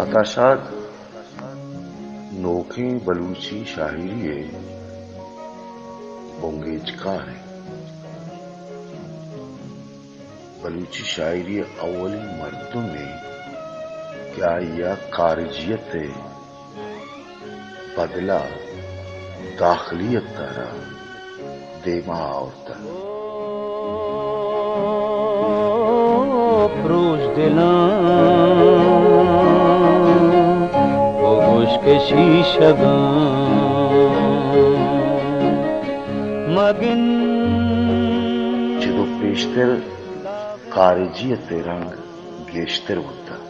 عطا شاد نوکیں بلوچی شاعری ءِ بنگیجکار اِنت۔ بلوچی شاعری ءِ اولی مردمے کہ آئی ءَ خارجیت ءِ بدل ءَ داخلیت ءَ را دیم ءَ آورتگ۔ پروش دلاں و گوش کہ شیشگاں مگن۔ چد ءُ پیشتر خارجیت ءِ رنگ گیشتر بوتگ۔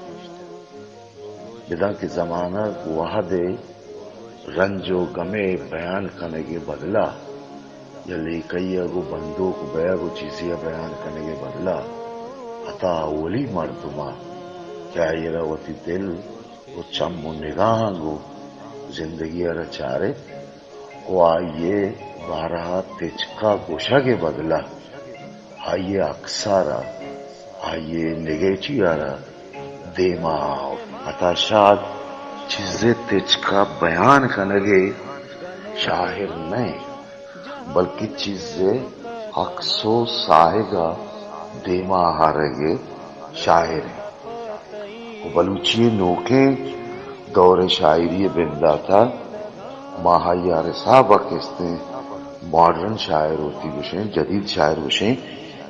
بداں کہ زمانگ وھد ءِ رنج ءُ گم ءِ بیان کنگ ءِ بدل ءَ یا لیکہی ءَ گوں بندوک بئیگ ءُ چیزے ءَ بیان کنگ ءِ بدل ءَ عطا اولی مردم ءَ کہ آئی ءَ را وتی دل ءُ چم ءُ نگاہاں گوں زندگی ءَ را چارت ءُ آئی ءِ بارہ ءَ تچک ءَ گوشگ ءِ بدل ءَ آئی ءِ عکس ءَ را، آئی ءِ نگیٹی ءَ را دیم ءَ آورت۔ عطا شاد چیزے تچک ءَ بیان کنگ ءِ شاعر نہ اِنت، بلکیں چیزے عکس ءُ ساہگ ءَ دیم ءَ آرگ ءِ شاعر اِنت۔ ءُ بلوچی ءِ نوکیں دور ءِ شاعری ءِ بندات ءَ ما آئی ءَ ہر حساب ءَ کہ استیں ماڈرن شاعر وتی گوشیں، جدید شاعر گوشیں،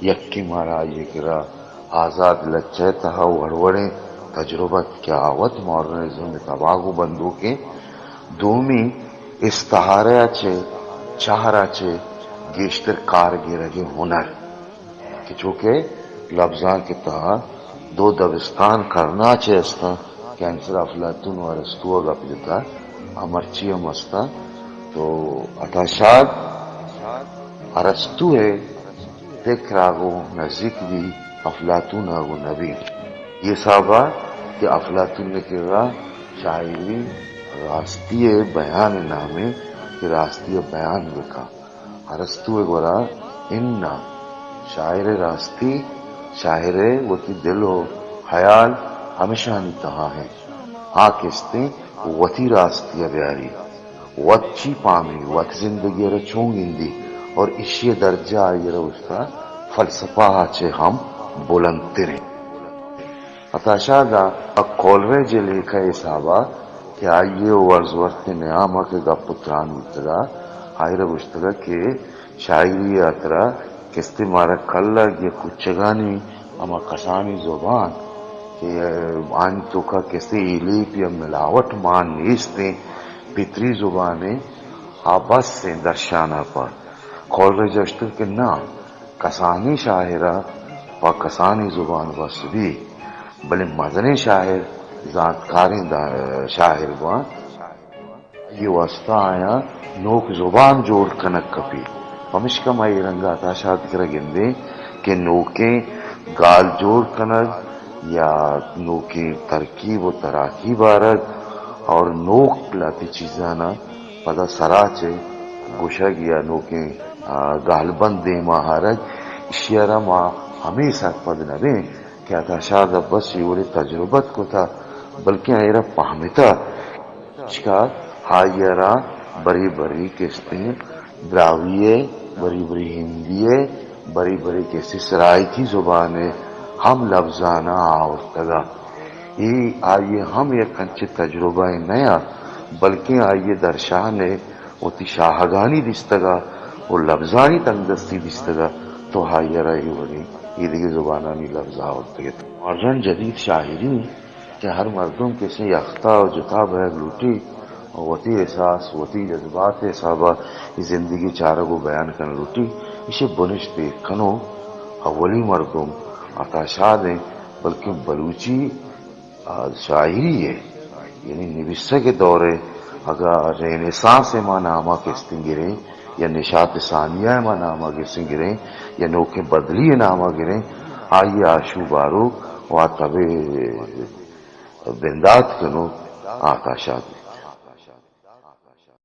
یکے مارا آئی ءِ کرا آزاد لچہ ءِ تہا وڑ وڑیں تجربت کہ آ وت ماڈرنزم ءِ تباہ ءُ بندوکیں، دومی استعارہ ءَ چہ چہر ءَ چہ گیشتر کار گرگ ءِ ہنر۔ کہ چوکہ لبزانک ءِ تہا دو دبستان کرناچے استاں کہ انچش افلاطون ءُ ارسطو ءَ گپ جتا، آ مرچی ہم استاں۔ تو عطا شاد ارسطو ءِ فکر ءَ گوں نزیک بی، افلاطون ءَ گوں نہ بی۔ اے حساب ءَ کہ افلاطون ءِ کرا شاعری راستی ءِ بیان ءِ نامے کہ راستی ءَ بیان بکن۔ ارسطو ءِ گورا اناں، شاعر ءِ راستی، شاعر ءِ وتی دل ءُ ہیال ہمیشانی تہا اِنت۔ آ کہ استیں وتی راستی ءَ بیاری، وت چی پامی، وت زندگی ءَ را چون گندی، اور ایشی ءِ درجہ آئی ءَ را اوشتا فلسفہ ءَ چہ ہم بلندتر اِنت۔ عطا شاد ءَ کولریج ءِ لیکہ ءِ حساب ءَ کہ آئی ءَ ورڈزورتھ ءِ نیام ءَ کہ گپ ءُ تران بوتگ ءَ، آئی ءَ را گوشتگ کہ شاعری ءِ ہاترا کستے مارا کلگ یا کچگانی ہما کسانی زبان کہ آنی توکا کستے ایلیپ یا ملاوٹ مان نیستیں، پتری زبانیں، آ بس ایں درشان ءَ پہ۔ کولریج ءَ گوشتگ کہ ناں، کسانیں شاعر ءَ پہ کسانیں زبان بس بی، بلے مزنیں شاعر زانتکاریں دا-، شاعر باں، آئی ءِ واستہ آیاں نوک زبان جوڑ کنگ کپی۔ پمشکا ما اے رنگ ءَ عطا شاد ءِ کرا گندیں کہ نوکیں گال جوڑ کنگ یا نوکیں ترکیب ءُ تراکیب آرگ اور نوک لہتیں چیزاناں پدا سرا چہ گوشگ یا نوکیں، آ، گالبند دیما آرگ، ایشی ءَ را ما ہمے سرپد نہ بیں کہ عطا شاد ءَ بس اے وڑیں تجربت کتا، بلکیں آئی ءَ را پہمتا۔ چکا آئی ءَ را بری بری کستیں براہوئی ءِ، بری بری ہندی ءِ، بری بری کستیں سرائیکی زبان ءِ ہم لبزاناں آورتگ ءَ۔ اے آئی ءِ ہم یک انچیں تجربہ ئے نہ ات، بلکیں آئی ءِ درشان ءَ وتی شاہگانی دیستگ ءَ ءُ لبزانی تنگدستی دیستگ ءَ، تو آئی ءَ را اے وڑیں ایدگہ زبانانی لبز آورتگ ات۔ ماڈرن جدید شاعری کہ ہر مردم کسیں یکتا ءُ جتا بئیگ لوٹی ءُ وتی احساس، وتی جذبات ءِ حساب ءَ اے زندگی چارگ ءُ بیان کنگ لوٹی، ایشی بنشت ایر کنوک اولی مردم عطا شاد ایں، بلکیں بلوچی، آ، شاعری ءِ، یعنی نبیسگ ءِ دور ءِ، اگاں رینیسانس ءِ ما نام ءَ کستیں گریں یا نشاط ثانیہ ءِ ما نام ءَ کستیں گریں یا نوکیں بدلی ءِ نام ءَ گریں، آئی ءِ آشوب آروک ءُ آ تب ءِ بندات کنوک عطا شاد۔